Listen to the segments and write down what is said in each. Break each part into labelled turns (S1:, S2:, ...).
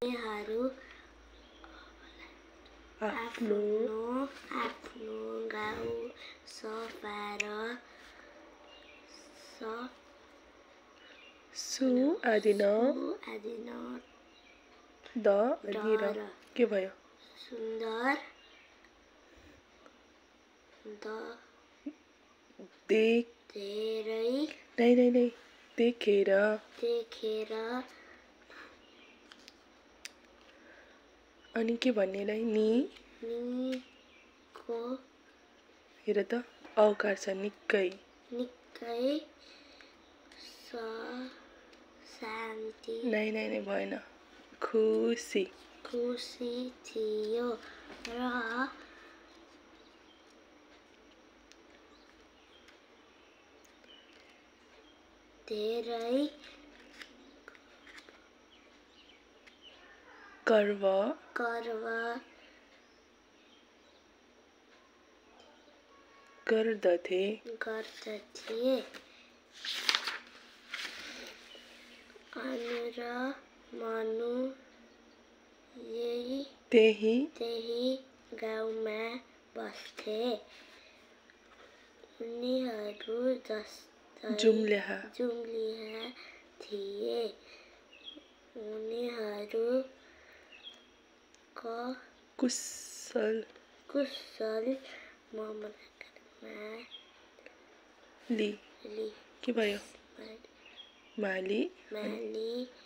S1: उनीहरू आफ्नो गाउँ सफा र
S2: के भयो
S1: सुन्दर
S2: देखेर अनि के भन्नेलाई
S1: को
S2: हेर त औकार छ निकै
S1: शान्ति
S2: नै भएन खुसी
S1: थियो र धेरै
S2: गर्व गर्दथे
S1: अनु र मनु
S2: त्यही
S1: गाउँमा बस्थे। उनीहरू जुम्ल्याहा थिए। उनीहरू
S2: कुशल के भयो माली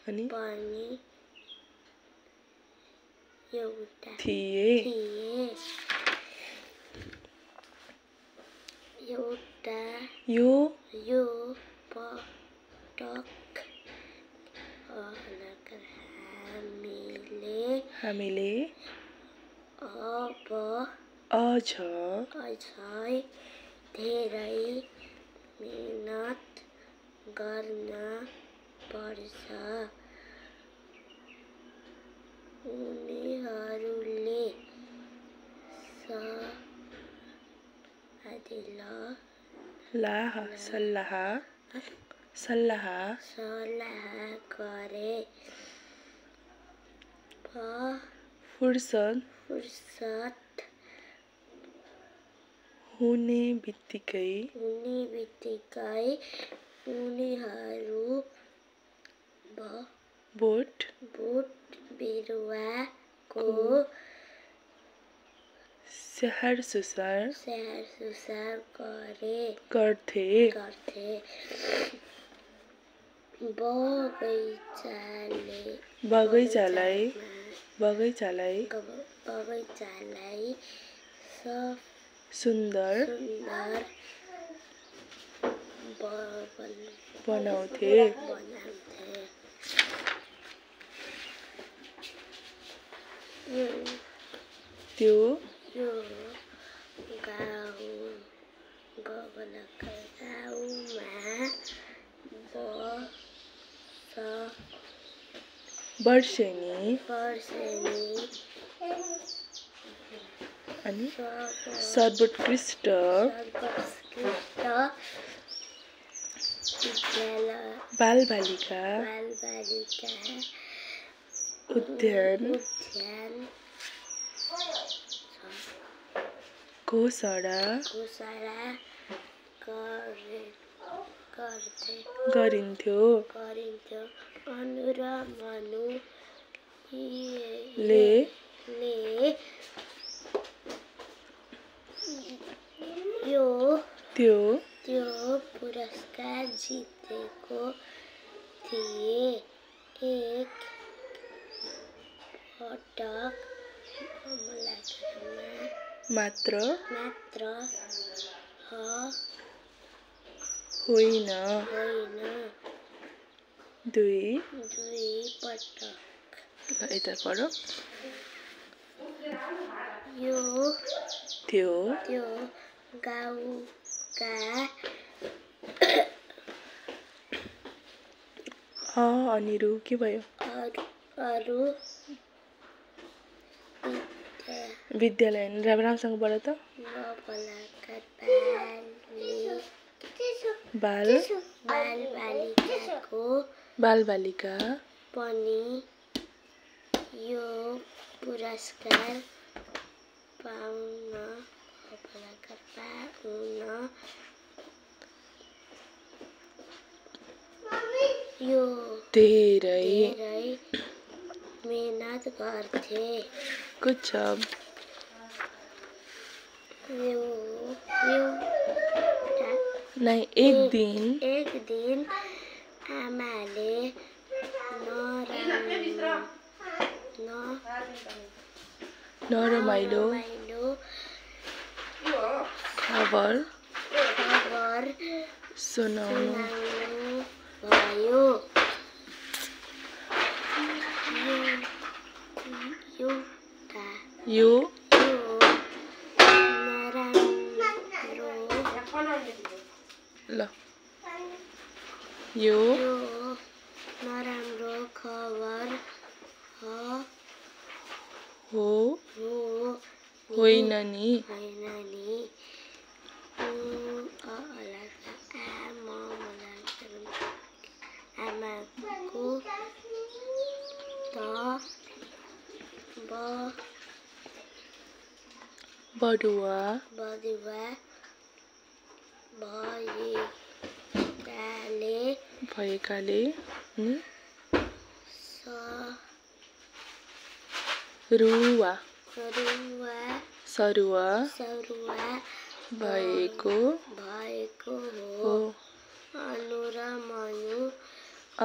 S2: अनि
S1: पनि
S2: थिए। यो
S1: पटक हामीले
S2: अझ
S1: धेरै मेहनत गर्न पर्छ। उनीहरूले सल्लाह गरे। फुर्सद
S2: हुने बित्तिकै
S1: उनीहरू
S2: बोट
S1: बिरुवाको
S2: स्याहार सुसार गर्थे। बगैँचालाई सुन्दर बनाउँथे। त्यो वर्षेनी अनि सर्वोत्कृष्ट बालबालिका उद्यान घोषणा गरिन्थ्यो। अनु र मनु ले त्यो पुरस्कार जितेको थिए। एक पटक मात्र होइन दुई पटक। यता पढ। त्यो गाउँका अनि रु के भयो अरू विद्यालय राम्रोसँग पढ त। बालबालिका पनि
S1: पुरस्कार पाउन यो धेरै मेहनत गर्थे।
S2: Good job. नहीं, एक दिन
S1: आमाले
S2: नरमाइलो खबर सुनाउनु
S1: भयो।
S2: यो
S1: नराम्रो खबर
S2: होइन नि।
S1: आमाको बढुवा
S2: भएकाले सरुवा भएको हो।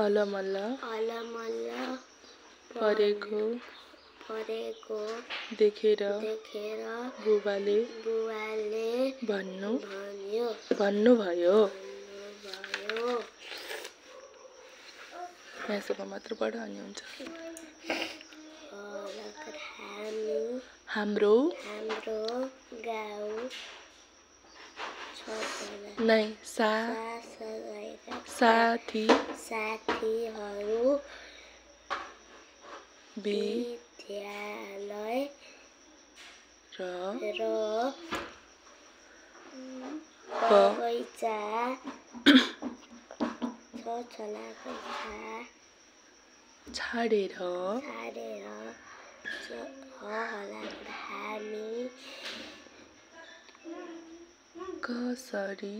S2: अलमल्ल परेको देखेर बुबाले भन्नुभयो। यहाँसम्म मात्र पढ अनि हुन्छ। हाम्रो गाउँ नहीं साथीहरू विद्यालय र बगैँचा छाडेर हामी कसरी